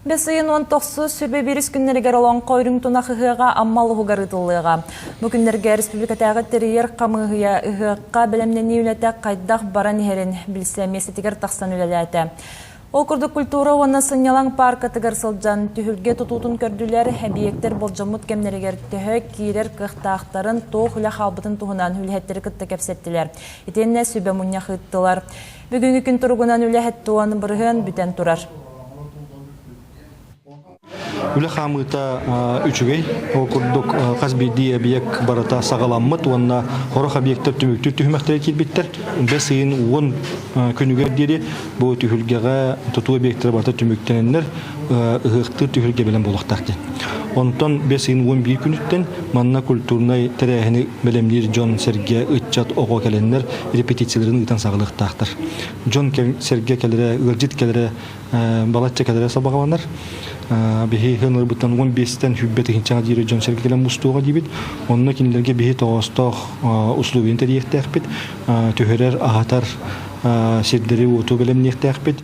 Бэс ыйын 19 сүбэ биирис күннэригэр Олоҥхо үрүҥ тунах ыһыаҕа Амма улууһугар ыытыллыаҕа. Бу күннэргэ республикатааҕы тэрийэр хамыыһыйа ыһыахха бэлэмнэнии үлэтэ хайдах баран иһэрин билсэ миэстэтигэр тахсан үлэлээтэ. Ол курдук культура уонна сынньалаҥ пааркатыгар сылдьан түһүлгэ тутуутун көрдүлэр, эбийиэктэр болдьоммут кэмнэригэр төһө киирэр кыахтаахтарын, туох үлэ хаалбытын туһунан үлэһиттэри кытта кэпсэттилэр. Итиэннэ сүбэ мунньах ыыттылар. Бүгүҥҥү күн туругунан үлэһит туон бырыһыан бүтэн турар. Үлэ хаамыыта үчүгэй. Ол курдук хас биирдии объект барыта саҕаламмыт уонна сорох объектар түмүктүүр түһүмэхтэрэ киирбиттэр. Бэс ыйын 10 күнүгэр диэри бу түһүлгэҕэ тутуу объектара барыта түмүктэнэннэр ыһыахтыыр түһүлгэ бэлэм буолуохтаах диэн. Онтон бэс ыйын 11 күнүттэн манна культурнай тэрээһини бэлэмниир дьон-сэргэ, ыччат, оҕо кэлэннэр репетицияларын ыытан саҕалыахтаахтар. Дьон сэргэ кэлэрэ, ыалдьыт кэлэрэ балачча кэлэрэ сабаҕаланар. Биһи ыһыан 15-тэн 100 тыһыынчаҕа диэри дьон сэргэ кэлэн мустуоҕа диибит. Онно кинилэргэ биһи тоҕоостоох условияны тэрийиэхтээхпит, түһэрэр, аһатар сирдэри-уоту бэлэмниэхтээхпит.